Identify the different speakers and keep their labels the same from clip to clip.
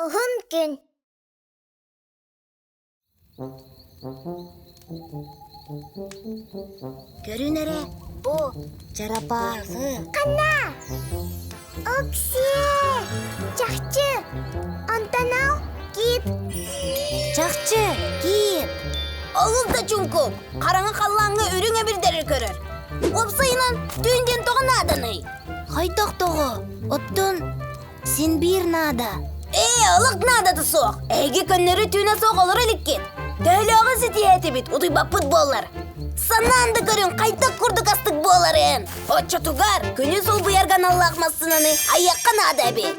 Speaker 1: Уһун күн
Speaker 2: Көрүн эрэ, бу чарапаахы.
Speaker 1: Ханна? Оксиэ! Чахчы! Онтон ол кит.
Speaker 2: Чахчы, кит.
Speaker 3: Олус да чуҥкук, хараҥа халлааҥҥа үрүҥ эбирдэри көрөр. Уопсайынан, түүн диэн тоҕо нааданый?
Speaker 2: Хайдах тоҕо? Оттон Син биир наада.
Speaker 3: Ээ, олох наадата суох. Эһиги көннөрү түүнэ суох олоро иликкит. Төһөлөөҕүн ситиһээтибит, утуйбаппыт буоллар. Санаан да көрүҥ, хайдах курдук астык буоларын. Оччотугар күнү солбуйарга аналлаах массыынаны айыахха наада эбит.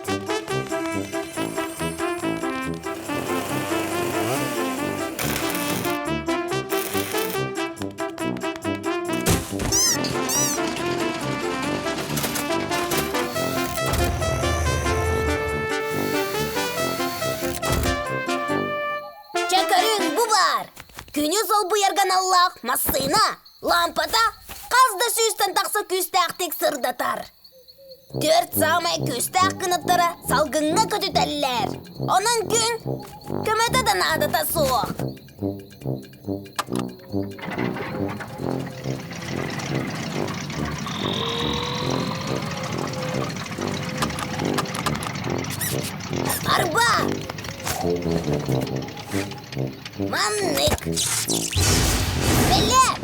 Speaker 3: Чэ көрүҥ, бу баар! Күнү солбуйарга аналлаах массыына, лаампата хас да сүүстэн тахса күүстээхтик сырдатар. Түөрт саамай күүстээх кынаттара салгыҥҥа көтүтэллэр. Онон күн көмөтө да наадата суох. Арба! Маннык! Бэлэм!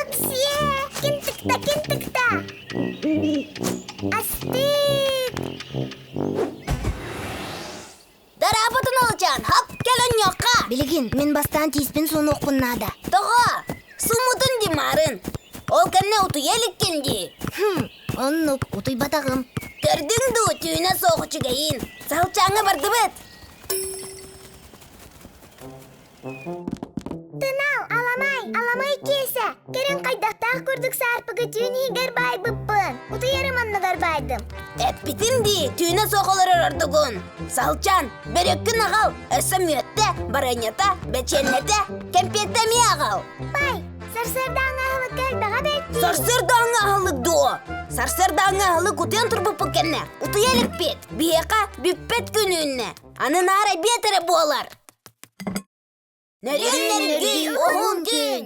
Speaker 1: Оксиэ! Ким тыкта, ким тыкта? Астык!
Speaker 3: Дорообутун, Олчан! Хоп, кэл онньуохха!
Speaker 2: Билигин мин бастаан тииспин суунуохпун наада.
Speaker 3: Тоҕо? Суммутун дии марын. Ол кэннэ утуйа иликкин дии.
Speaker 2: Хм, оннук, утуйбатаҕым.
Speaker 3: Көрдүҥ дуу, түүнэ суох үчүгэйин. Саһылчааҥҥа бардыбыт.
Speaker 1: Тынал, аламай, аламай киэсэ! Кэлин хайдахтаах курдук саарпыгы түүн иһигэр баайбыппын. Утуйарым оннугар баайдым.
Speaker 3: Эппитим дии, түүнэ суох олорор ордугун. Саһылчаан, бөрөккүн аҕал, өссө мүөттэ, барыанньата, бэчиэннэтэ, кэмпиэттэ эмиэ аҕал.
Speaker 1: Бай, сарсыардааҥҥы аһылыкка элбэҕэ бэрт дии.
Speaker 3: Сарсыардааҥҥы аһылык дуо? Сарсыардааҥҥы аһылык утуйан турбуппут кэннэ, утуйа иликпит. Биһиэхэ бүппэт күн үүннэ. Аны наар эбиэт эрэ буолар. Нөрүөн нөргүй уһун күн!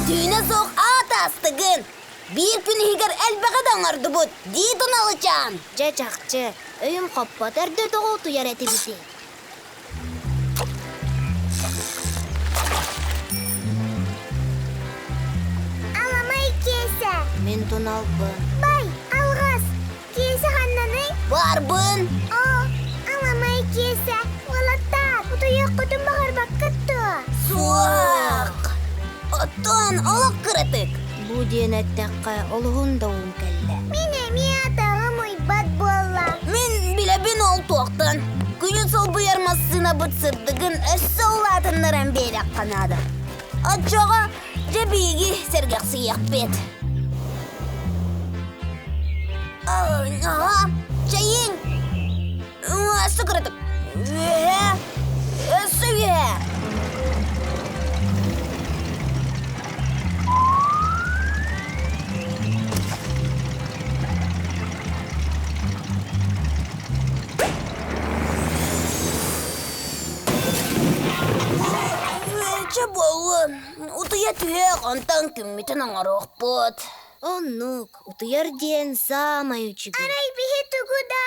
Speaker 3: Түүнэ суох аат аастыгын! Биир күн иһигэр элбэҕи да оҥордубут, дии Туналычаан.
Speaker 2: Дьэ чахчы, өйүм хоппот эрдэ тоҕо утуйар этибитий?
Speaker 1: Аламай Киэсэ!
Speaker 2: Мин туналбын.
Speaker 1: Бай, алҕас! Киэсэ ханнаный?
Speaker 3: Барбын!
Speaker 1: Оо, Аламай Киэсэ, уолаттаар, утуйуоххутун баҕарбаккыт дуо?
Speaker 3: Суох! Оттон олох кыратык.
Speaker 2: Бу диэн эттэххэ, олуһун да уум кэллэ.
Speaker 1: Мин эмиэ атаҕым уйбат буолла.
Speaker 3: Мин билэбин ол туохтан. Күнү солбуйар массыынабыт сырдыгын өссө улаатыннаран биэриэххэ наада. Оччоҕо дьэ биһиги сэргэхсийиэхпит. Аһа, чэйиҥ! Өссө кыратык. Үөһэ, өссө үөһэ. Чэ буоллун, утуйа түһүөх, онтон күммүтүн оҥоруохпут.
Speaker 2: Оннук, утуйар диэн саамай үчүгэй.
Speaker 1: Арай биһи тугу да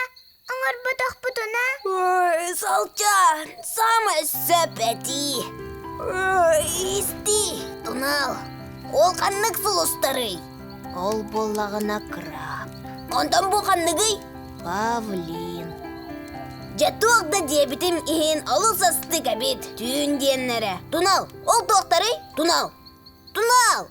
Speaker 1: оҥорботохпутуна?
Speaker 3: Салча, саамай сөп этии. Исти, Тунал, ол ханнык сулустарый?
Speaker 2: Ол буоллаҕына краб.
Speaker 3: Онтон бу ханныгый?
Speaker 2: Павлин.
Speaker 3: Дьэ туох да диэбитим иһин олус астык эбит. Түүн диэннэрэ. Тунал, ол туохтарый? Тунал. Тунал!